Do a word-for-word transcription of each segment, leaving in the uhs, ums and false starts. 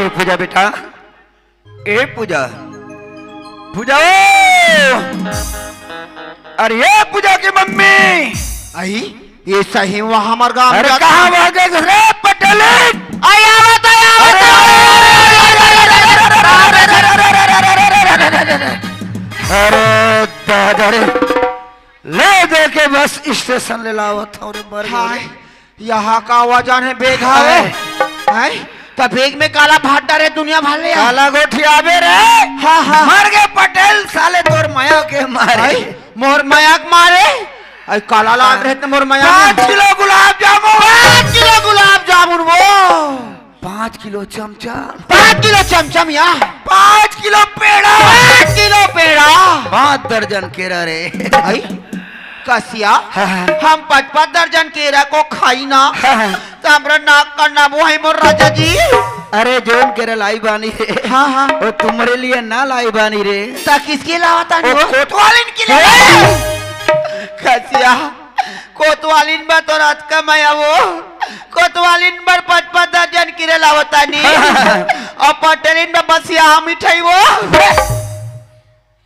पूजा बेटा, ए पूजा, पूजा ओ! अरे ये पूजा के मम्मी, आई, ये सही वहाँ हमार गाँव अरे में कहाँ भागे रे पटेलिन? आई आवत, आई आवत। अरे, अरे दादा रे, ले दे के बस स्टेशन ले लावत हूँ रे, मर गए। हाय, यहाँ का वजन है, बेग है। अरे। हैं? त बेग में काला भात डारे दुनिया भर ले। काला गोठियाबे रे। हाँ, हाँ। मर गए पटेल साले तोर मया के मारे। आई, मोर मया के मारे? आई, काला लाग रहे त मोर मया में। पाँच किलो गुलाब जामुन। पाँच किलो गुलाब जामुन वो। पाँच किलो चमचम। पाँच किलो चमचम या। पाँच किलो पेड़ा। पाँच किलो पेड़ा। पाँच दर्जन केरा रे। आई? कसिया, हाँ, हाँ। हम पाँच पाँच दर्जन केरा को खाई ना, हाँ, हाँ। त हमरा नाक का नाम है मोर राजा जी। अरे जोन केरा लाई बानी रे, हाँ, हाँ। वो तुम्हारे लिए ना लाई बानी रे। त किसके लावा तानी वो वो? कोतवालिन के लिए। ए! कसिया, कोतवालिन बा तो रात का मैं वो कोतवालिन बर पाँच पाँच दर्जन केरा लावा तानी। हाँ, हाँ, हाँ। और पटेलिन बा बसिया मिठाई वो।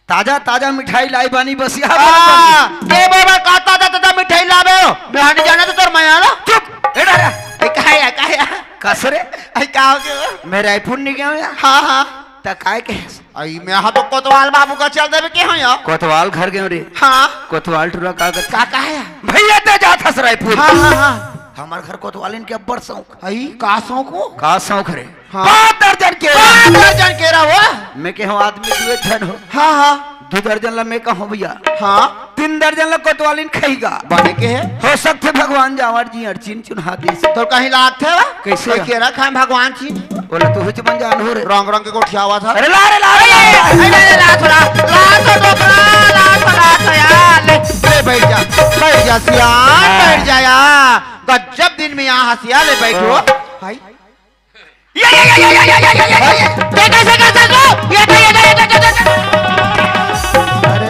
ताजा ताजा मिठाई लाई बानी बसिया। हाँ, के बाबा का ताजा ताजा मिठाई लावे हो? मैं हट जाना तो तोर मया ला। चुप, एड़ा रे। ए, काया, काया? कस रे? आई, का हो गया? मैं रायपुर नहीं गया हूँ यार। हाँ, हाँ। त काय के? आई, मैं हाँ तो कोतवाल बाबू का चल देवे के हूँ यार। कोतवाल घर गए रे। हाँ। कोतवाल टूरा का कर? का, का है? भैया ते जात हस रायपुर। हाँ, हाँ, हाँ। हमार घर कोतवालिन के अब्बड़ शौक। आई, का शौक हो? का शौक रे? हाँ। पाँच दर्जन केरा। पाँच दर्जन केरा हो? मैं के हूँ आदमी दुए झन हो। हाँ, हाँ। दू दर्जन ला मैं कहूँ भैया। हाँ। तीन दर्जन ला कोतवालिन खइगा। बने के है? हो सकथे भगवान जावड़ जी अड़चिन चुन्हा दे से। तो कहीं लागथे वा? कैसे? कोई केरा खाए भगवान जी। बोला तू हुच मन जान हो रे। रंग रंग के गोठियावा था। अरे ला रे, ला रे, ला रे। अरे, अरे, ला थोड़ा, ला तो डोकरा, ला थोड़ा तो यार। ले, ले बैठ जा, बैठ जा सियान, हाँ। बैठ जा यार। गजब दिन में यहाँ हंसिया ले बैठो। हाँ। भाई। ये, ये, ये। ये कैसे कर सकते हो? ये, ये, ये। अरे।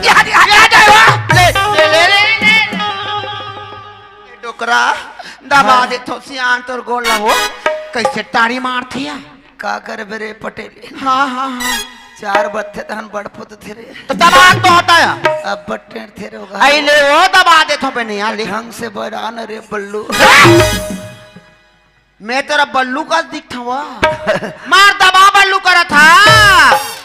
ये हट, हट, हट, हट। ले, ले, ले, ले, ले। डोकरा, दबा हाँ। दे थो सियान तोर गोड़ ला हो। कैसे टाड़ी मारथे या? का करबे रे पटेल? हाँ, हाँ, हाँ। चार बत्थे तहन बड़ पुत थे रे। तो दबा तो होता है। अब बटेर थे रे होगा। आई ले वो दबा दे थो पे नहीं आ ले। ढंग से बड़ा न रे बल्लू। मैं तेरा बल्लू का दिखता हुआ। मार दबा बल्लू करा था।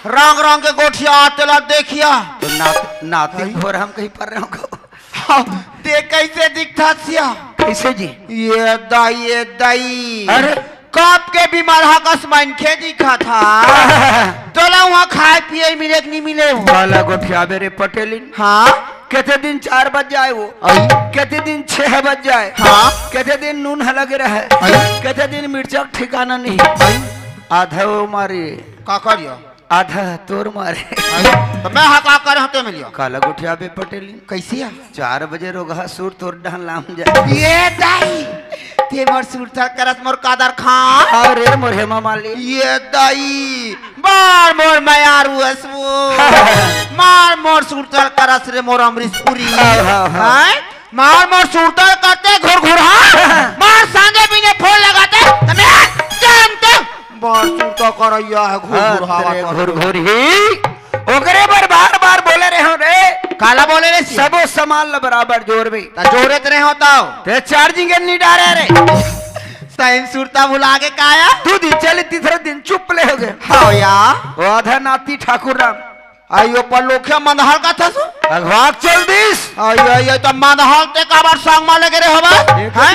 रंग रंग के गोठिया तेला देखिया। तो नात-, नाती भाई। घोर हम कहीं पर रहे हो। हाँ, ते कैसे दिखता सिया? कैसे जी? ये दाई, ये दाई। अरे? कब के बीमार हा कस मनखे दिखा था। तोला वहाँ खाए पिए मिले कि नहीं मिले हो? काला गोठियाबे रे पटेलिन। हाँ? केते दिन चार बज जाए वो। आई। केते दिन छह बज जाए। हाँ। केते दिन नून ह लगे रहे। आई। केते दिन मिर्चा के ठिकाना नहीं। आई। आधा वो मारे। का करिया? आधा तोर मारे। आई, तो मैं हा का करे हते मिलिया। काला गोठियाबे पटेलिन। कैसे आ? चार बजे रोगहा सूर तोर डहन लाम जाए। ये दाई, ते मोर सूर थर करत मोर कादर खान। अरे मोर हेमा मालिनी। ये दाई, मार मोर मयारू असवो। मार मोर सूर थर करस रे मोर अमरीश पुरी। हाँ, हाँ, हाँ। हैं? मार मोर सुरता करते घुरघुरहा, मार संगे बिने फोन लगाते, त मैं जानते। मार सुरता करैया है घुरघुरहा हाँ, तेरे बात। घुरघुर ही। ओकरे बर बार-बार बोले रहे हो रे। काला बोले रे सी? सबो सामान ल बराबर जोरबे। त जोरे त रहे हो ताव। ते charging के नहीं डारे रे। सही सुरता भुला के काया? दू दिन चले, तीसरे दिन चुप ले हो गए। हाँ या। वो आधा नाती ठाकुर राम। आई ओ पलोखिया मंदहल का था सो? अघवाक चल दिस। आई, आई, आई, तो मंदहल ते काबर संग मा लगे रे हवा? एक हैं?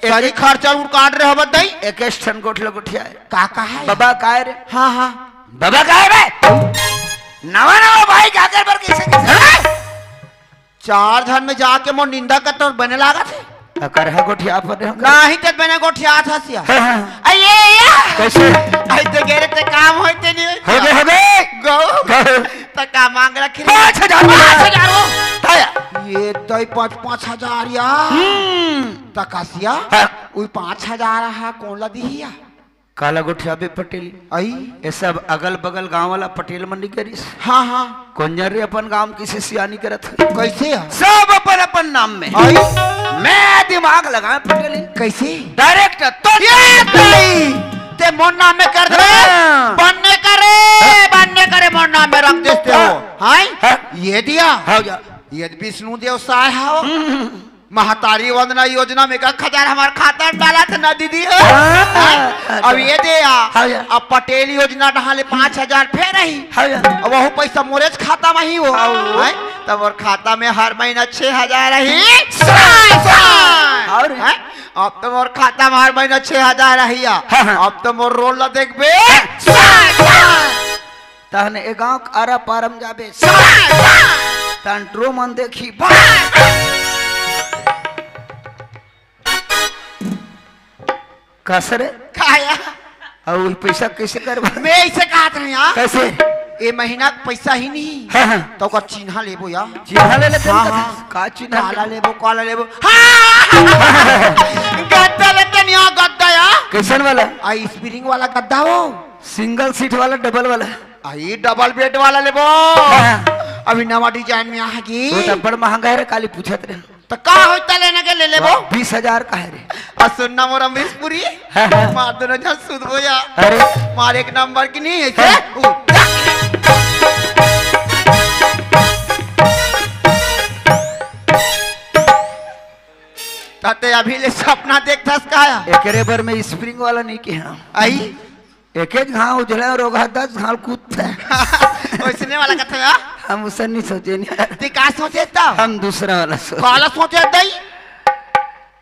एक सरी खर्चा उड़ काट रे हवा दई? एक ठन गोठला गोठिया है। का, का है? बाबा का है रे? हाँ, हाँ। बाबा का है बे? नवा, नवा भाई का कर बर कैसे, कैसे? हैं? चार झन में जाके मोर निंदा कर तोर बने लागत है। अकर हा गोठिया पर रहो। नाही ते बने गोठिया था सिया। हाँ, हाँ। अये या। कैसे? आई ते गेरे ते काम होय ते नहीं होय। हो गए, हो गए। गो। गो। त का मांग रखी रे? पाँच हजार में। पाँच हजार हो। ताया। ये दई पाँच, पाँच हजार या। हम्म। त का सिया? हाँ। उई पाँच हजार हा कौन ला दिहिया? काला गोठियाबे पटेल। आई? ये सब अगल बगल गांव वाला पटेल मन नहीं करिस। हाँ, हाँ। कोंजर रे अपन गांव किसी सियानी करत है। कैसे है? सब अपन अपन नाम में। आई? मैं दिमाग लगाए पटेल। कैसे? Direct तो ये ताई, ते मोर नाम में कर दे। हाँ। बन्ने करे, बन्ने करे मोर नाम में रख देते हो। हाँ। हाँ? ये दिया। हाँ, जा। ये विष्णु देव साय हाव। महतारी वंदना योजना में एक हजार हमार खाता में डाला थे ना दीदी हो। हाँ। हाँ? अब ये दे या। हाँ, जा। अब पटेल योजना डहा ले पाँच हजार फेर रही। हाँ, जा। अब वहू पैसा मोरेच खाता में ही हो। हाँ। हैं? तब मोर खाता में हर महीना छह हजार रही। साय, साय। और? हैं? अब तो मोर खाता में हर महीना छह हजार रही। हाँ, हाँ। अब तो मोर रोल ला देखबे। साय, साय। तहन ए गांव के आरा पारम जाबे। साय, साय। तहन ट्रो मन देखी। कस रे? काया? अउ ई पैसा कैसे करबा? मैं ऐसे कहत रहे यार। कैसे? ये महीना के पैसा ही नहीं। हाँ, हाँ। तो ओकर चिन्हा लेबो यार। चिन्हा ले लेते हाँ, हैं। हाँ। का चिन्हा काला लेबो? लेबो, काला लेबो। हाँ। गद्दा लेते नहीं यार, गद्दा यार। कैसन वाला? आ, स्प्रिंग वाला गद्दा हो। सिंगल सीट वाला, डबल वाला? आ, ये डबल बेड वाला लेबो। हाँ। अभी नवा डिजाइन में आ गी। वो तो बड़ महंगा है रे, काली पूछत रहे। तो का होता लेना के ले लेबो? बीस हजार का है रे। आ सुन ना मोर अमरीश पुरी। हाँ, हाँ। मार दोनों झन सुतबो या। अरे। मार एक नंबर की नहीं है हाँ। से? उ- ताते अभी ले सपना देखथस का या? एकरे बर में स्प्रिंग वाला नहीं के हाँ। आई? एक एक घाव उजले और ओघा दस घाव कूदता है। वैसने वाला कथा है? हम उसे नहीं सोचे नहीं। ते का सोचे तब? हम दूसरा वाला सोचे। काला सोचे दई?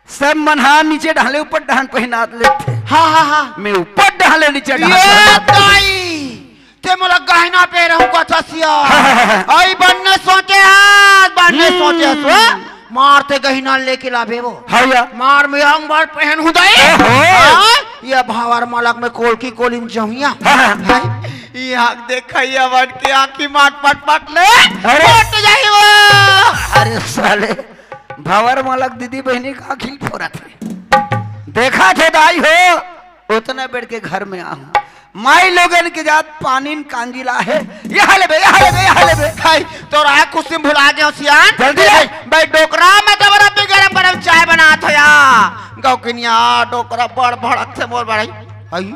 सब मनहार नीचे ढाले ऊपर डहान पहिनात लेते। हाँ, हाँ, हाँ। मैं ऊपर ढाले नीचे ढान ये पहिनात लेते। दाई, ते मोला गहना पे रहूं कथा सिया। हाँ, हाँ, हाँ। आई बन्ने सोचे हस, बन्ने हम्म। सोचे हस, हाँ? मार ते गहिना लेके लाबे वो। हाँ या। मार में अंग बार पहन हूँ दाई। ओहो। हाँ? ये भावर मलक में कोल की कोली में जमिया। हाँ। हाँ? ये आँख देखा ये बन के आँखी माट पट पट ले। अरे। फट जाई वो। अरे साले, भावर मलक दीदी बहनी का आँखी फोरत है। देखा थे दाई हो, उतना बेर के घर में आहूं। माई लोगन के जात पानी न कांजी ला हे। यहाँ लेबे, यहाँ लेबे, यहाँ लेबे। हाय, तोर आँख खुशी में भुला गयो सियान। जल्दी ले। भाई, डोकरा में तो बड़ा बिगड़े पर हम चाय बनात हो या। गौकिनिया, डोकरा बड़ भड़क से मोर बड़ाई। हई,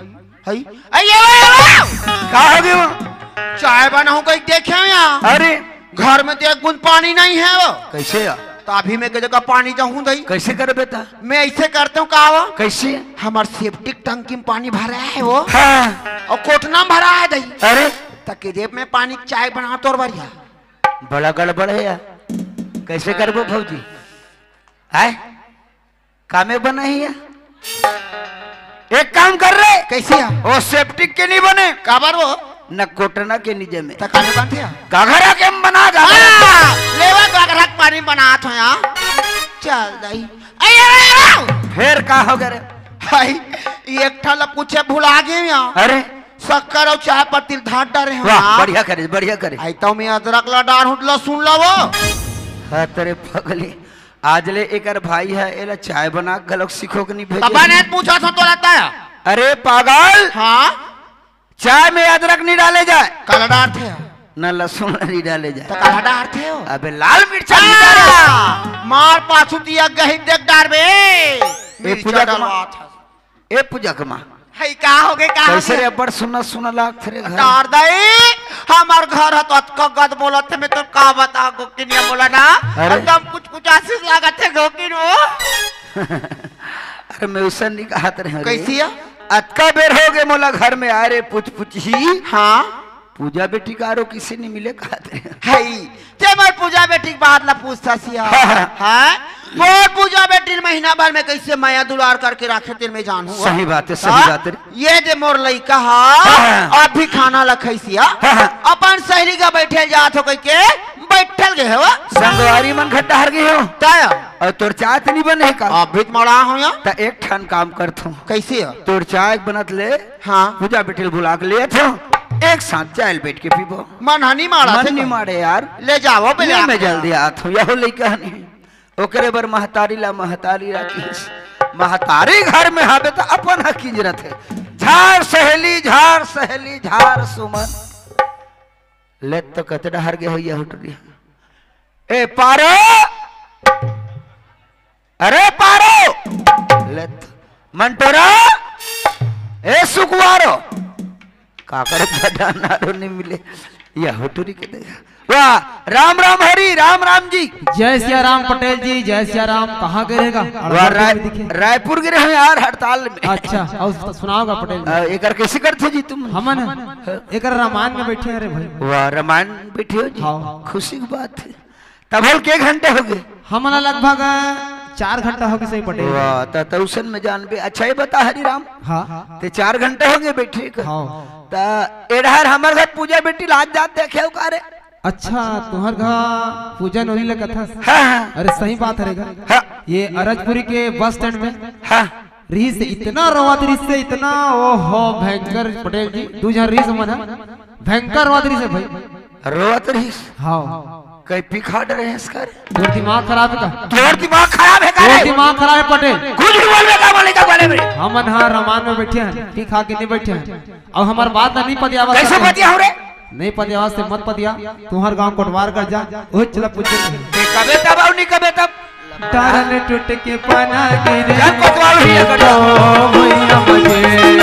हई, अये, अये, अये। का हो गयो? चाय बनाऊं कहीं देखे हो या? अरे। घर में तो एक बूंद पानी नहीं है वो। कैसे या? तो अभी मैं के जगह पानी जाऊं दई। कैसे करे बेटा? मैं ऐसे करता हूँ, का वो? कैसे? हमार सेप्टिक टंकी में पानी भरा है वो। हाँ। और कोटना में भरा है दई। अरे। तक के जेब में पानी, चाय बना तोर बढ़िया। बड़ा गड़बड़ है यार। कैसे करबो भौजी? आय? कामे बना ही है। एक काम कर रे। कैसे है? वो सेप्टिक के नहीं बने। काबर वो? न कोटना के नहीं जमे। त कामे बनथे? घाघरा के हम बना, घाघरा। हाँ, लेवा घाघरा के पानी बनात हो यहाँ। चल दई। अये, अये, अये। फिर का हो गए रे? भाई, ये एक ठा ला पूछे भुला गए यहाँ। अरे। शक्कर और चाय पत्ती धार डारे हो वाह, यहाँ। बढ़िया करे, बढ़िया करे। आई तो मैं अदरक ला डार हूँ, लहसुन ला वो। हाँ, तेरे पगली। आज ले एकर भाई है, एला चाय बना के घलोक सीखो के नहीं भेजे। तब ने पूछा था तो रहता है। अरे पागल। हाँ। चाय में अदरक नहीं डाले जाए। काला डालते हैं। न लहसुन नहीं डाले जाए। तो काला डालते हो। अबे लाल मिर्चा नहीं डाले। हाँ। मार पाछू दिया गही देख डार बे। ए मिर्चा पूजा कमा। डलवात है। ए पूजा के माँ। हई का हो गे, का हो कैसे गे? रे, बड़ सुना सुना लागत रे घर। तार दई, हमार घर ह तो अतका गद बोलत हे, मैं तो का बता गोकिनिया बोला ना, अरे। एकदम कुछ कुछ आशीष लागत हे गोकिन वो। अरे मैं उसन नहीं कहत रहे रे। कैसी है? अतका बेर हो गे मोला घर में आए रे, पूछ पूछ ही। हाँ। पूजा बेटी का आरो किसी नहीं मिले कहत रहे। हई, ते मोर पूजा बेटी के बात ला पूछता सिया। हाँ, हाँ। हाँ? मोर पूजा बेटी ने महीना भर में कैसे माया दुलार करके राखे तेन में जान हुआ। सही बात है, सही हाँ? बात है। ये दे मोर लइका हा, हाँ, हाँ। अब भी खाना ला खैसिया। हाँ, हाँ। अपन सहेली का बैठे जात हो कह के बैठल गए हो। संगवारी मन घर डहर गए हो। तय। और तोर चाय तो नहीं बने का? अब भी तो मड़ा हो या। त एक ठन काम करत हूँ। कैसे है? तोर चाय बनत ले, हाँ। पूजा बेटी ल बुला के ले आत हूँ। एक साथ चाय ल बैठ के पीबो। मन हनी माड़ा मन थे नहीं का? माड़े यार। ले जाओ पहले ये आप मैं ले। जल्दी आत हूँ, यहो लइका नहीं। ओकरे बर महतारी ला महतारी राखिस। महतारी घर में हाबे त अपन ह किंजरत हे। झार सहेली, झार सहेली, झार सुमन। ले तो कते डहर गे होइया हुटरिया। ए पारो! अरे पारो! ले तो। मंटोरा! ए सुकुवारो, काकर गड्ढा नारो नहीं मिले। या होटुरी के दे। वाह, राम राम हरी, राम राम जी। जय सिया राम पटेल जी, जय सिया राम। कहाँ गए रहेगा? वाह, राय-, रायपुर गिरे हैं यार, हड़ताल में। अच्छा, अउ सुनाओगा पटेल जी? अ, एकर कैसे करते जी तुम? हमन एकर रामायण में बैठे हैं रे भाई। वाह, रामायण में बैठे हो जी? हाँ। खुशी की बात है। तब होल के घंटे हो गए? हमला लगभग चार घंटा हो गए सही पटेल। वाह, त तउसन में जानबे। अच्छा, ये बता हरिराम। हाँ। ते चार घंटा हो गए बैठे का। हाँ। त एडहर हमर घर पूजा बेटी लाज जात देखे हो का रे? अच्छा, तुहर घर पूजा नोनी ले कथस? हाँ, हाँ। अरे सही बात है रे घर। हाँ। ये अरजपुरी के बस स्टैंड में। हाँ। रिहिस इतना रोवत रिहिस से इतना, ओहो, भयंकर पटेल जी, दू झन रिहिस मन ह, भयंकर रोवत रिहिस भाई। रोवत रिहिस? हाँ। कहीं पी खा डरे हैं इसका रे? तोर दिमाग खराब है का? तोर दिमाग खराब है का तोर रे? दिमाग खराब है पटेल। कुछ भी बोलबे का बोले का बारे में? हमन हा रामायण में बैठे हैं, पी खा के नहीं बैठे हैं। अब हमार बात ला नहीं पतियावा कैसे करते हैं। पतिया हो रे? नहीं पतियावा से मत पतिया, तुम्हार गांव कोटवार कर जा, ओही चला पूछे। ते कबे तब अउ नहीं कबे तब? तारन टूट के पाना गिरे, चल कोतवाल भैया कर दो। देखो भैया मजे।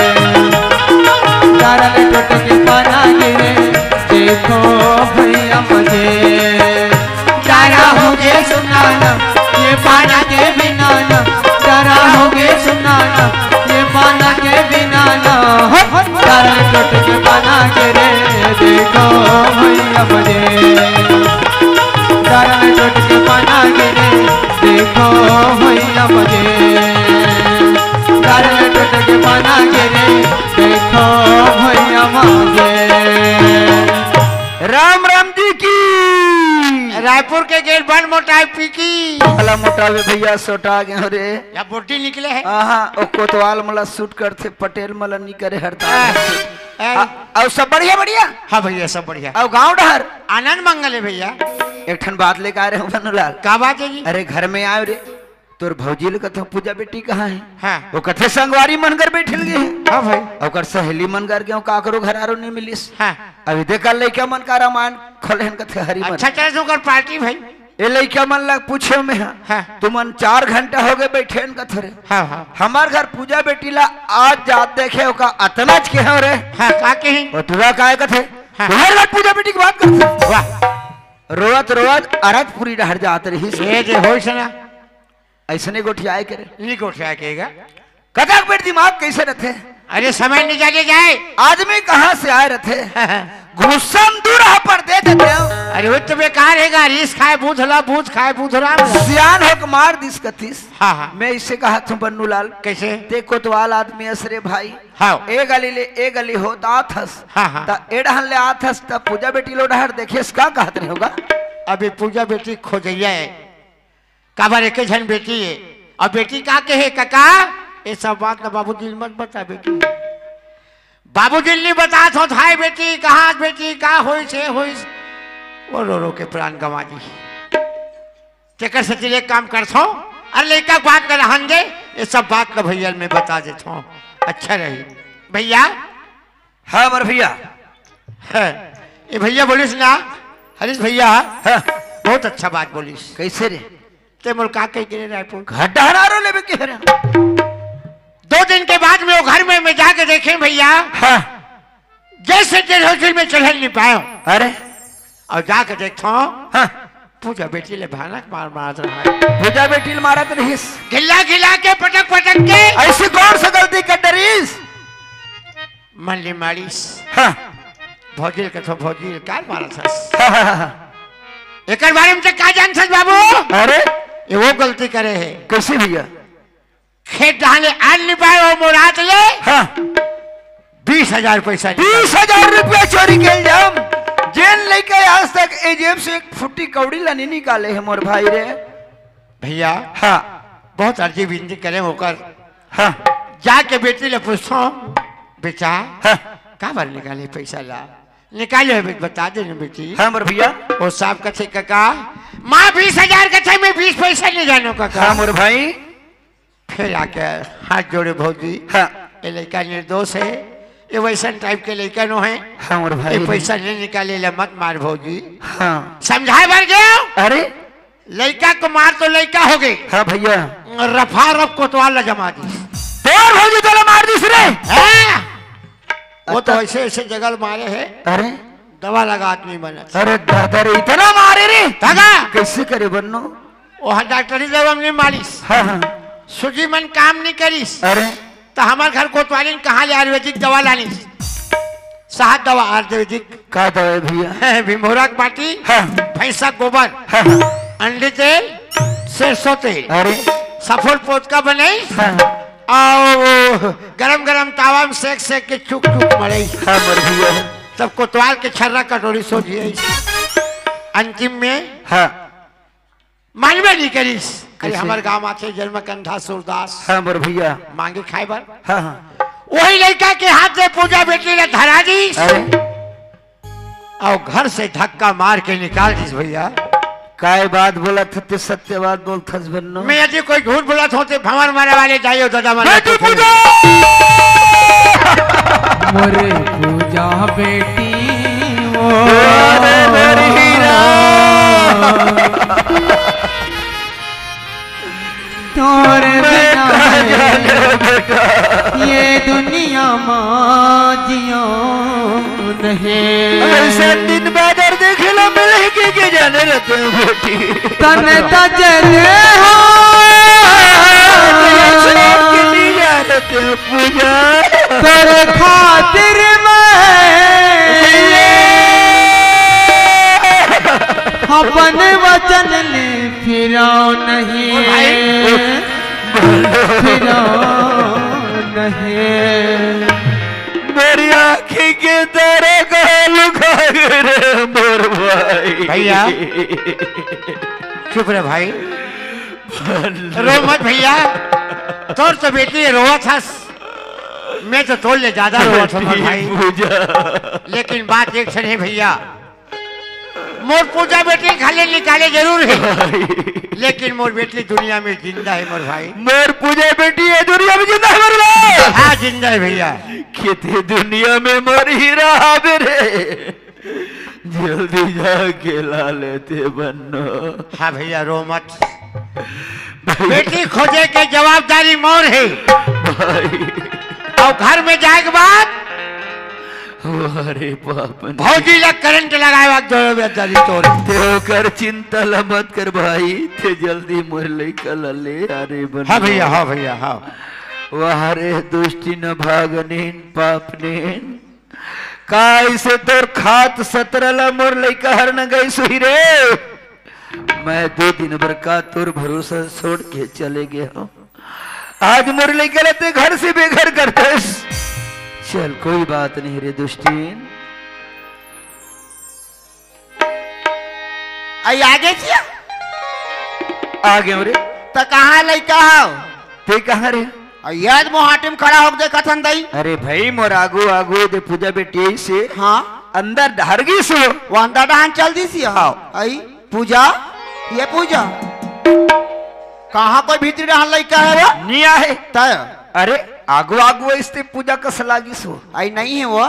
तारन टूट के पाना गिरे, देखो भैया मजे। तारा हो गए सुनाना, ये पाना के बिना ना। तारा हो गए सुनाना, ये पाना के बिना ना। हो, तारन टूट के पाना गिरे, देखो भैया मजे। तारन टूट के पाना गिरे, देखो भैया मजे। तारन टूट के पाना गिरे, देखो भैया मजे। राम राम जी की। रायपुर के गेट बंद मोटाई पी की। भला मोटावे भैया, सोटा गए हो रे। या बोटी निकले है। आहा, ओ कोतवाल मला सूट करथे, पटेल मला नी करे हड़ताल। हाँ। ए। आ, अउ सब बढ़िया, बढ़िया? हाँ भैया, सब बढ़िया। अउ गांव डहर? आनंद मंगल है भैया। एक ठन बात लेके आए रहे हूँ बन्नूलाल। का बात है जी? अरे घर में आयो रे, तोर भौजी ले कथों पूजा बेटी कहाँ है? हाँ। वो कथे संगवारी मन घर बैठल गए हैं। हाँ भाई। ओकर सहेली मन घर गए, काकरो घर आरो नहीं मिलिस। हाँ। अभी देखा लइका मन का रामायण खोले हन कथे हरी मन। अच्छा चला ओकर पार्टी भाई। ए लइका मन ला पूछे में हा। हाँ। तुमन चार घंटा हो गए बैठे हन कथे रे। हाँ, हाँ। हमार घर पूजा बेटी ला आज जात देखे ओका अतनाच के हो रे। हाँ, का कही? ओ टुरा काय कथे? हाँ। तुम्हारे घर पूजा बेटी की बात करथे। वाह। रोवत रोवत अरजपुरी डहर जात रहिस। ये जे होइस ना। ऐसने गोठियाए करे। नहीं गोठियाए कहेगा। कतक बेर दिमाग कैसे रथे? अरे समय नहीं जाने जाए। आदमी कहाँ से आए रथे? गुस्सा में दूर रह पर दे देते हो। अरे वो तो बेकार है, रीस खाए बूझ ला, बूझ खाए बूझ राम ला। सियान होके मार दिस कथिस। हाँ, हाँ। मैं इसे कहा थूं बन्नूलाल। कैसे? ते कोतवाल आदमी अस रे भाई। हाँ। ए गली ले, ए गली होत आत हस। हाँ, हाँ। त ए डहन ले आत हस, त पूजा बेटी लो डहर देखेस का कहत रहे होगा? अभी पूजा बेटी खोजैया है। काबर एके झन बेटी हे। अउ बेटी का कहे, "कका, ये सब बात ल बाबूजी ल मत बता बेटी।" बाबूजी ल नहीं बतात होत, "हाय बेटी, कहाँ बेटी, का होइस, हे होइस?" वो रो रो के प्राण गंवा दी। तेकर सेती एक काम करथों, अरे लइका के बात ल रहन दे, ये सब बात ल भैया ल मैं बता देथों, अच्छा रही। भैया, हाँ, मोर भैया। हाँ, ये भैया बोलिस ना, हरीश भैया, हाँ। बहुत अच्छा बात बोलिस। कैसे रे? ते मोर का कह गिरे रायपुर? घर डहर आरो लेबे के हरे। दो दिन के बाद में वो घर में मैं जाके देखे भैया। हाँ। जैसे तेरे होटल में चढ़ल नहीं पायो। अरे। अउ जाके देखथों, हाँ। पूजा बेटी ले भयानक मार मारत रहा है। पूजा बेटी ले मारत रहिस। गिल्ला गिल्ला के, पटक पटक के। ऐसी कौन सा गलती कर डरिस? मन ले मारिस। हाँ। भौजी ले कथों, भौजी ले काहे मारत हस? हाँ, हाँ, हाँ। एकर बारे में ते का जानथस बाबू? अरे। ये वो गलती करे हे। कैसे भैया? खेत डहाने आन नहीं पाए, वो मोरात ले। हाँ। बीस हजार पैसा निकाल। बीस हजार रुपया चोरी के इल्जाम। जेन लइका आज तक ए जेब से एक फुट्टी कौड़ी ला नहीं निकाले हे मोर भाई रे। भैया, हाँ। बहुत अर्जी विनती करे ओकर। हाँ। जाके बेटी ले पूछथों, "बेटा, हाँ। काबर निकाले पैसा ला?" निकाले हो बेटी, बता दे ना बेटी। हाँ, मोर भैया। वो साहब कथे, "कका, माँ बीस हजार कथे, मैं बीस पैसा नहीं जानो कका।" हाँ, मोर भाई। फिर आके हाथ जोड़े भौजी। हाँ। ये लइका निर्दोष हे, ये वैसन टाइप के लइका नो हे। हाँ, मोर भाई। ये पैसा नहीं निकाले ले मत मार भौजी। हाँ। समझाए बर गयो। अरे। लइका को मार तो लइका हो गए। हाँ भैया। रफा रफ कोतवाल ला जमा दी। तोर भौजी तोला मार दिस रे। हाँ। तो ऐसे ऐसे जगह मारे हे। अरे, दवा लगात नहीं बनत। अरे दादा रे, इतना मारे रे। तगा। कैसे करे बन्नो? ओहा डॉक्टरी दवा नहीं मारिस। हाँ, हाँ। सूजी मन काम नहीं करिस। अरे। तो हमार घर कोतवालिन कहाँ ले आयुर्वेदिक दवा लानिस? सहत दवा आयुर्वेदिक। का दवा है भैया? भिमोरा के बाटी, हाँ। भैंसा गोबर, हाँ, हाँ। अंडी तेल, सरसों तेल, अरे। सफोल पोतका बनाई, हाँ। और गरम गरम तावा में सेक सेक के चुक चुक मड़ई। हाँ, मोर भैया। तब कोतवाल के छर्रा कटोरी सोझिए। अंतिम में हाँ। मानबे नहीं करिस। अरे, कैसे? हमर गांव आथे जन्मकंधा सूरदास। हाँ, मोर भैया। मांगे खाए बर। हाँ, हाँ। वही लड़का के हाथ में पूजा बेटी ने धरा दीस। अरे। और घर से धक्का मार के निकाल दीस भैया। काय बात बोलत हस ते, सत्य बात बोलत हस बन्नो। मैं यदि कोई झूठ बोलत हों ते भंवर मारे वाले जाइयो दादा मन बेटी पूजा। मोरे पूजा बेटी वो। अरे मेरी हीरा। तोर मैं बिना का जाने बेटा। ये दुनिया मा जियो नहीं। ऐसा दिन बादर देखे ला मिले के, के जाने रहते हैं बेटी। तन तजले हो। ऐसा दिन जाने रहते हैं पूजा। तोर खातिर मैं अपन वचन ले फिराओ नहीं, ओ भाई। फिराओ नहीं। मेरी आँखी के तारा का लुका रे मोर भाई। भैया, चुप रे भाई, रो मत भैया। तोर तो बेटी रोवत हस, मैं तो तोर ले ज्यादा रोवत हूँ मोर भाई। पूजा। लेकिन बात एक ठन है भैया, मोर पूजा बेटी खाले निकाले जरूर है, लेकिन मोर बेटी दुनिया में जिंदा है मोर भाई। मोर पूजा बेटी ये दुनिया में जिंदा है मोर भाई। हाँ, जिंदा है भैया। खेते दुनिया में मोर हीरा हावे रे, जल्दी जाके ला लेते बन्नो। हाँ भैया, रो मत। भाई। बेटी खोजे के जवाबदारी मोर है। भाई। और घर में जाए के बाद अरे बाप रे। भौजी ला करंट लगाए वाला जवाबदारी तोर। ते ओकर चिंता ला मत कर भाई, ते जल्दी मोर लइका ला ले आ रे बन। हाँ भैया, हाँ भैया, हाँ। वाह रे दुष्टिन, भागनिन, पापनिन, का ऐसे तोर खात सतरा ला मोर लइका हर न गइस होही रे। मैं दो दिन बर का तोर भरोसा छोड़ के चले गे हूँ। आज मोर लइका ला ते घर से बेघर कर देस। चल, कोई बात नहीं रे दुष्टीन। आई आगे जिया। आ गए रे। त कहाँ लइका हव? ते कहाँ रे? आ, याद मोहाटी में खड़ा होके देखत हन दई। अरे भाई, मोर आगू, आगू दे पूजा बेटी से। हाँ। अंदर डहर गिस हो। वो अंदर डहन चल दिस या। हाँ। आई। पूजा, ये पूजा। कहाँ कोई भीतरी रहन लइका है वो? नहीं आहे। तय। अरे, आगू आगू इसते पूजा कस लागिस हो। आई नहीं है वो।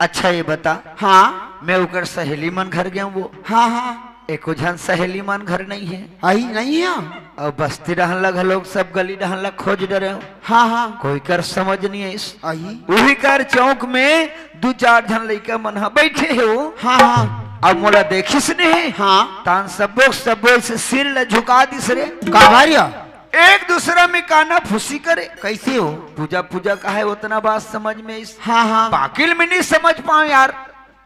अच्छा, ये बता। हाँ। मैं ओकर सहेली मन घर गया वो। हाँ, हाँ। एको झन सहेली मन घर नहीं है। आई नहीं है। और बस्ती रहन लग लोग सब गली रहन लग खोज डरे हो। हाँ, हाँ। कोई कर समझ नहीं आइस। आई। वही कर चौक में दू चार झन लइका मन ह बैठे हे वो। हाँ, हाँ। अब मोला देखिस नहीं। हाँ। तान सबो, सबो से सिर ल झुका दिस रे। काबर या? एक दूसरा में काना फूसी करे। कैसे हो? पूजा, पूजा का है, उतना बात समझ में इस हाँ, हाँ। बाकिल में नहीं समझ पाऊं यार।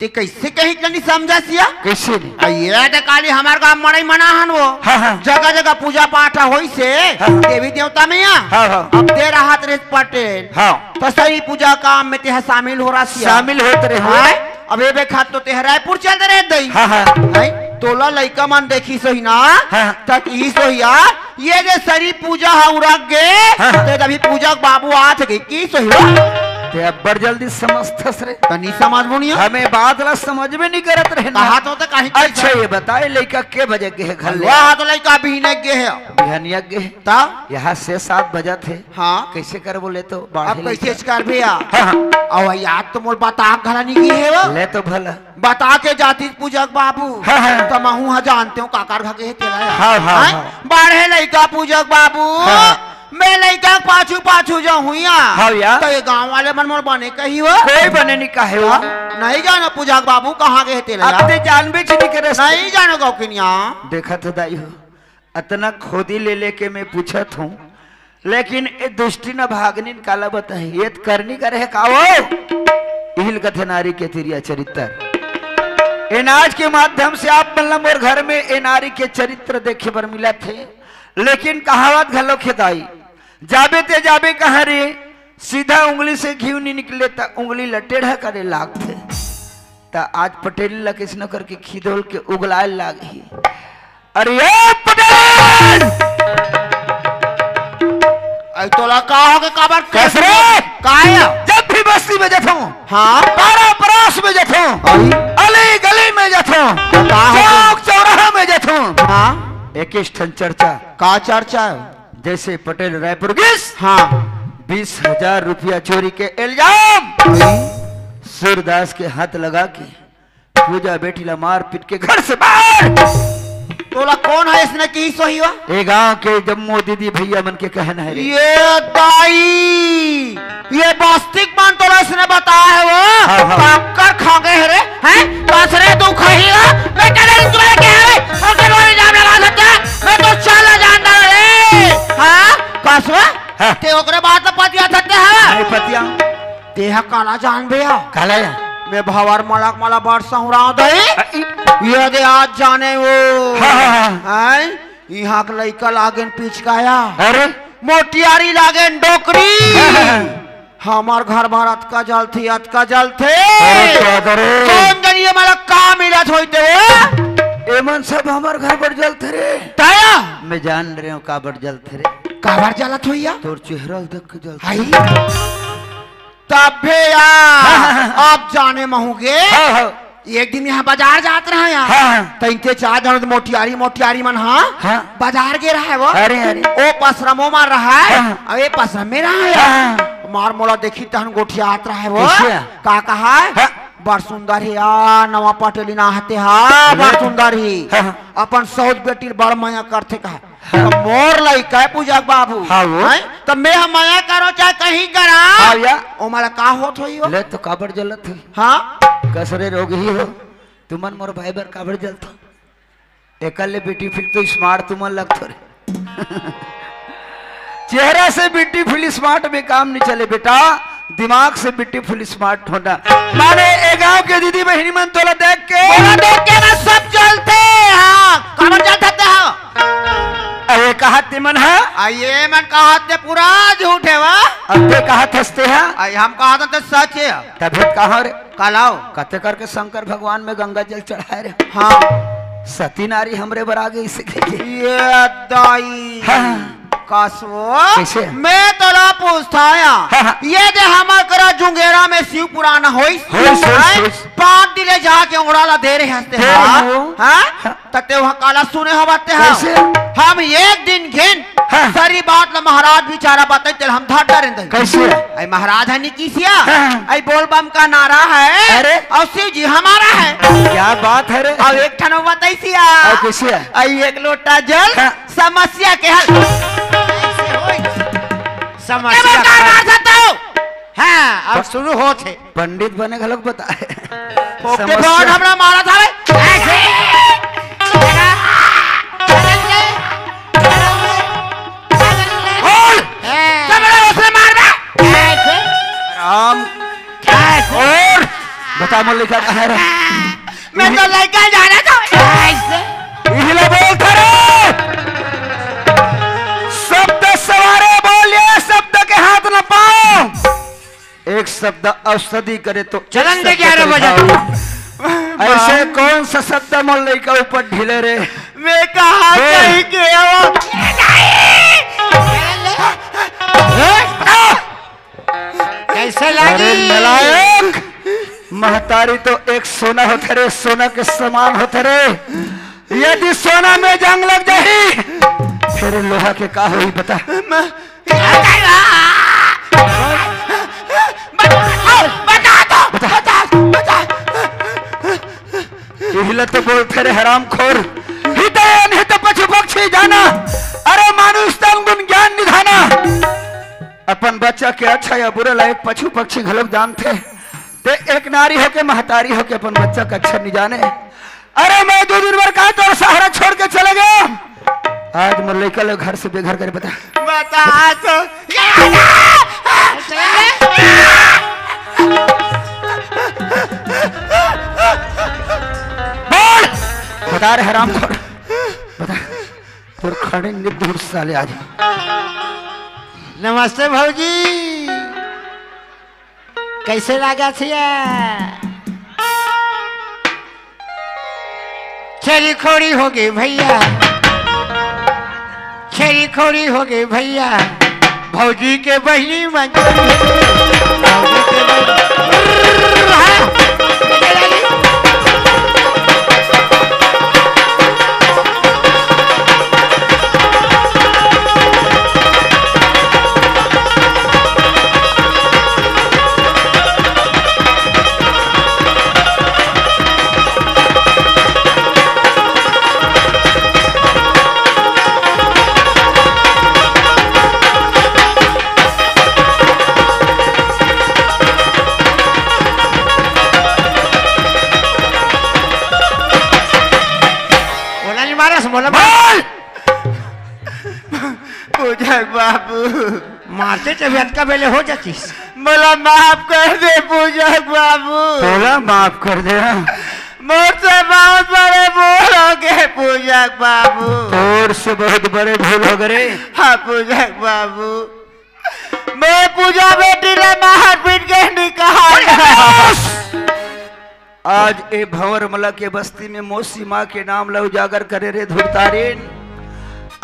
ते कैसे कहीं के नहीं समझा सिया? कैसे नहीं? आ, ये तो काली हमार गांव मड़ई मना हन वो। हाँ, हाँ। जगह जगह पूजा पाठ होई से हाँ। देवी देवता में या। हाँ, हाँ। अब दे रहा तेरे पटेल। हाँ। तो सही पूजा काम में तेहा शामिल हो रहा सिया। शामिल होत रहे हो। हाँ? अब ये बेखात तो तेहा रायपुर चल रहे दई। हाँ, हाँ। हैं? तोला लइका मन देखी सोही ना, हाँ। तक ई सोहिया, ये जे सरी पूजा ह उरक गे, हाँ। ते अभी पूजा के बाबू आत गे, की सोही हो? ते अब्बड़ जल्दी समझथस रे। तनी समझ बुनिया। हमें बात ला समझ में नहीं करत रहे ना। कहा तो, तो कहीं अच्छा, ये बताए, लइका के बजे गे हे घर ले? वह तो लइका बिहने गे हे। बिहनिया गे हे। ता? यहाँ से सात बजत हे। हाँ। कैसे कर बोले तो अब बाढ़े कैसे लइका। कर भैया? हाँ, हाँ। और याद तो मोर बता घरा नहीं की है वो। ले तो भला। बता के जातिस पूजा के बाबू। हाँ, हाँ। त महू ह जानते हो काकर घर के हे तेला यार। हाँ, हाँ, हैं? हाँ। बाढ़े लइका पूजा के बाबू। हाँ। मैं लइका के पाछू पाछू जाहूं या। हव या। त ये गांव वाले मन मोर बने कही हो। कोई बने नहीं कहे हो। नहीं जानो पूजा के बाबू कहाँ गए हे तेला। अब ते जानबे च नहीं करे। नहीं जानो गौकिनिया। देखत हो दाई हो, अतना खोदी ले लेके मैं पूछत हूँ, लेकिन ए दुष्टिन अभागनिन काला बताही, ये त करनी करे हे का वो? इहिल कथे नारी के तिरिया चरित्र। ए नाच के माध्यम से आप मन ला मोर घर में ए नारी के चरित्र देखे बर मिलत हे, लेकिन कहावत घलो हे दाई, जाबे ते जाबे कहाँ रे, सीधा उंगली से घीव नहीं निकले त उंगली ल टेढ़ा करे लागथे। त आज पटेल ल कइसनो करके खिदोल के उगलाए लागही। अरे ए पटेल! अई तोला का होगे, काबर कस रे? काय? जब भी बस्ती में जाथों, हाँ? पारा परास में जाथों, अई? अली गली में जाथों, त का होगे? चौक चौराहा में जाथों, हाँ? एकेच ठन चर्चा। का चर्चा हे? जैसे पटेल रायपुर गिस, हाँ। बीस हजार रुपया चोरी के इल्जाम, अई? सूरदास के हाथ लगा के पूजा बेटी ला मार पीट के घर से बाहर। तोला कोन हे इसने की सोही वा? ए गांव के जम्मो दीदी भैया मन के कहना हे रे। ये दाई, ये बस्ती के मन तोला इसने बताए हे वो। हाँ, हाँ। पक्कर खा गए हे रे, हैं? कस रे तू खही वा? बेटा रे, तू के हे रे? ओके, रोने जाम लगा सकता है? मैं तो चला जानता रे। हाँ? कस वा? हाँ। ते ओकरे बात ल पतिया सकते हैं? नहीं पतिया। तेहा काला जानबे या? काला या? मैं भंवर मलक मला बड़ सहुराव दई। अ, ई ये दे आज जाने वो। हाँ, हाँ, हाँ। हैं? इहाँ के लइका लागेन पिचकाया। अरे? मोटियारी लागेन डोकरी। हाँ, हाँ, हाँ। हमर घर भर अतका जलथे, अतका जलथे। अरे, का करे? कोन जनी ये मला का मिलत होई ते वो? एमन सब हमर घर बर जलथे रे। ताया? मैं जान रहे हूँ काबर जलथे रे। काबर जलत होई या? तोर चेहरा देख के जलथे। हाय। तभे या, हाँ, हाँ, हाँ। अब जाने महूं गे। हाँ, हाँ। एक दिन इहाँ बाजार जात रहा या। हाँ, हाँ। त इनते चार झन मोटियारी, मोटियारी मन, हाँ, हाँ। बाजार गे रहा हे वो। अरे, अरे। ओ पसरमो मार रहा हे, हाँ, हाँ। अउ ए पसरम में रहा हे। हाँ, हाँ। मार मोला देखी तहन गोठियात रहा हे वो। कइसे? का कहा हे? हाँ। बड़ सुंदर हे या, नवा पटेली ना हते हा, बड़ सुंदर हे। हाँ, हाँ। अपन सौत बेटी बड़ मया करथे कहा। हाँ। त मोर लइका हे पूजा के बाबू। हाँ, वो। हैं? त मैं ह मया करो चाहे कहीं करा। हाँ, या। ओमा ला का होत होही वो? ले तो काबर जलत होही। हाँ? कस रे रोगही हो, तुमन मोर भाई बर काबर जलत हो? एकर ले beautiful तो smart तुमन लगथो रे। चेहरा से beautiful smart में काम नहीं चले बेटा, दिमाग से beautiful smart होना। माने ए गांव के दीदी बहिनी मन तोला देख के, तोला देख के ना सब जलथे, हाँ, काबर जलथे ते, हाँ। अरे कहा ते मन हा? आ, ये मन कहा ते पूरा झूठ हे वा। अब ते कहा थस ते हा? आ, हम कहा ते सच हे। तभे कहा रे? कालाव। कते करके शंकर भगवान में गंगा जल चढ़ाए रे। हाँ। सती नारी हमरे बर आ गई से कहिके। ये दाई। हाँ। कसवो। कइसे? मैं तोला पूछत हंव। हाँ, हाँ। ये दे हमर करा जुंगेरा में शिव पुराण होइस। होइस, होइस, हैं? होइस। पांच दिन ले जाके ओंगड़ा ला दे रहे हंसते दे रहे हाँ? हो। हाँ? हाँ। त ते उहाँ काला सुने हवस ते हा। कइसे? हम एक दिन घेन हाँ। सारी बात ल महाराज बिचारा बताई तेल हम धर डरेन दई। कइसे? अई महाराज ह निकिसिया, हाँ। अई बोल बम का नारा है अरे। और शिव जी हमारा है। क्या बात है रे? अब एक ठन बताइसिया। और कइसे? अई एक लोटा जल हाँ। समस्या के हल। समस्या का हल। हाँ, अब शुरू होत हे। पंडित बने घलोक बताए। ओके, समस्या। बहुत हमरा मारा था बे। ऐसे। बोल। ए। तगड़ा उसने मार बे। ऐसे। राम। ऐसे। और बता मोर लइका कहाँ हे रे? मैं तो लइका जाना था। ऐसे। इहिले बोल था रे। शब्द सवारे बोलिए, शब्द के हाथ न पाओ। एक शब्द औषधि करे तो चलन दे ग्यारह बजे। ऐसे कौन सा शब्द मोर लइका ऊपर ढीले रे? मैं कहा बोल। कहीं के वो। कैसे अरे लगी? नालायक, महतारी तो एक सोना होथे रे, सोना के समान होथे रे। यदि सोना में जंग लग जाही, फिर लोहा के का होही बता? इहिले तो बोलथे रे हरामखोर, हित अनहित पशु पक्षी जाना, अरे मानुष तन गुण ज्ञान निधाना, अपन बच्चा के अच्छा या बुरा ला एक पशु पक्षी घलोक जानथे, ते एक नारी होके, महतारी होके अपन बच्चा के अच्छा नहीं जाने। अरे मैं दो दिन बर का तोर सहारा छोड़ के चले गया, आज मोर लइका ला घर से बेघर करे बता। बता तो। बोल, बता रे हरामखोर, बता। तोर खड़े निधुर साले आज। नमस्ते भौजी, कैसे लागत हे? छेरी खोरी हो गे भैया, छेरी खोरी हो गे भैया, भौजी के बहिनी मन। भौजी के बहिनी। ओला नहीं मारस, मोला मार। बोल! पूजक बाबू। मारते तभी अतका बेले हो जातीस। मोला माफ कर दे पूजक बाबू। तोला माफ कर दे, हाँ। मोर से बहुत बड़े भूल हो गे पूजक बाबू। तोर से बहुत बड़े भूल हो गे रे। हाँ पूजक बाबू, मैं पूजा बेटी ला मार पीट के निकाल। आज ए भंवर मला के बस्ती में मौसी माँ के नाम ला उजागर करे रे धुरतारिन।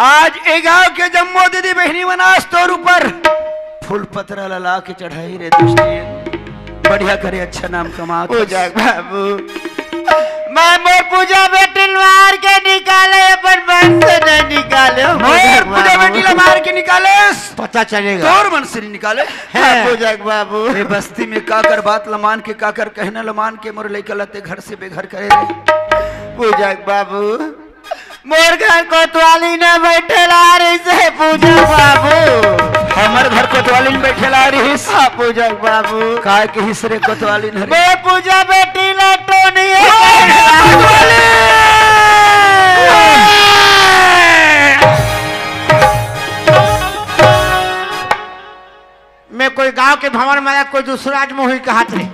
आज ए गांव के जम्मो दीदी बहिनी मन आज तोर ऊपर फूल पतरा ला ला के चढ़ाही रे दुष्टिन। बढ़िया करे, अच्छा नाम कमा। पूजक बाबू, मैं मोर पूजा बेटी ला मार के निकाले, अपन मन से नहीं निकाले। मोर पूजक पूजा बाबू। बेटी ला मार के निकाले, पता चलेगा। तोर मन से नहीं निकाले। हाँ, पूजक बाबू। ए बस्ती में काकर बात ल मान के, काकर कहना ल मान के मोर लइका ल ते घर से बेघर करे रे। पूजक बाबू, मोर घर कोतवाली न बैठे ला रहिस हे पूजक बाबू। हमर घर कोतवाली न बैठे ला रहिस। हाँ, पूजक बाबू। काय कहिस रे कोतवाली न रे? मैं पूजा बेटी ल टोनी हे। कोतवाली! मैं कोई गांव के भंवर मला कोई दूसरा आदमी होही कहत रहे।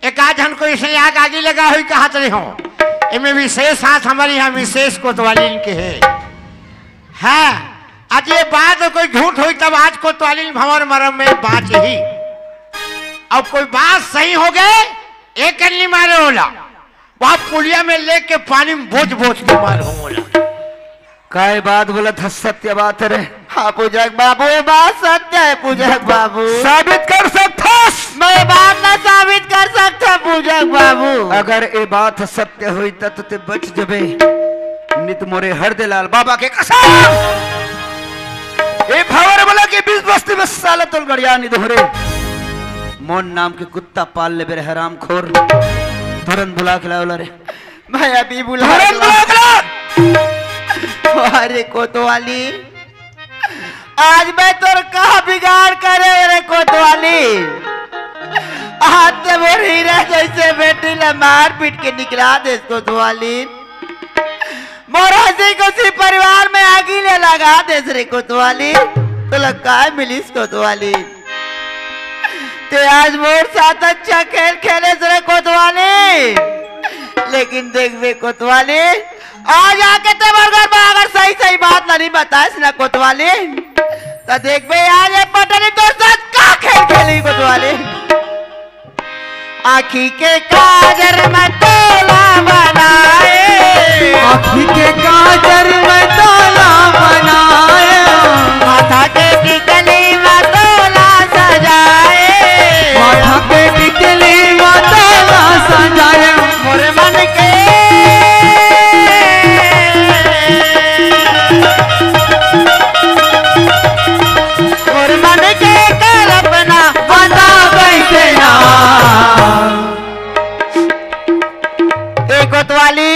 एक आध झन कोई इसने आग आगी लगा होही कहत रहे हो। एमे विशेष हाथ हमर इहाँ विशेष कोतवालिन के हे। हाँ, आज ये बात कोई झूठ होही तब आज कोतवालिन भंवर मरम में बाँच ही। अब कोई बात सही हो गे, एक अन्नी मारे होला। वहाँ पुलिया में लेके पानी में बोझ बोझ के मार हो मोला। काय बात बोलत हस, सत्य बात रे। हाँ पूजक बाबू, ये बात सत्य हे पूजक बाबू। साबित कर सकथस? मैं बात ला साबित कर सकथों पूजक बाबू। अगर ये बात सत्य होही त ते बच जबे, नित मोरे हरदेलाल बाबा के कसम। ए भंवर मला के बीच बस्ती में साला तोल गड़िया नि दोहरे। मोन नाम के कुत्ता पाल लेबे रे हरामखोर। तुरंत बुला के लाओ ला रे। मैं अभी बुला तुरंत बुला के ला। अरे कोतवाली, आज मैं तोर का बिगाड़ करे रे कोतवाली? आज ते मोर हीरा जैसे बेटी ला मार पीट के निकला देस कोतवाली। मोर हंसी खुशी परिवार में आगी ले लगा देस रे कोतवाली। तोला काय मिलिस कोतवाली? ते आज मोर साथ अच्छा खेल खेलेस रे कोतवाली, लेकिन देखबे कोतवाली, आज आके ते मोर घर में अगर सही सही बात ला नहीं बताइस ना कोतवाली, त देखबे आज ये पटरी तोर साथ का खेल खेली कोतवाली। आँखी के काजर में तोला बनाए। आँखी के काजर में तोला बनाए। माथा के टिकली में तोला सजाए। माथा के टिकली में तोला सजाए। मोर मन के मोर मन के कल्पना बंधा बैठे ना। ए कोतवाली,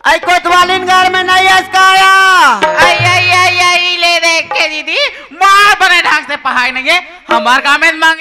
आई कोतवालिन घर में नहीं असकाया। आई, आई, आई, आई, बार काम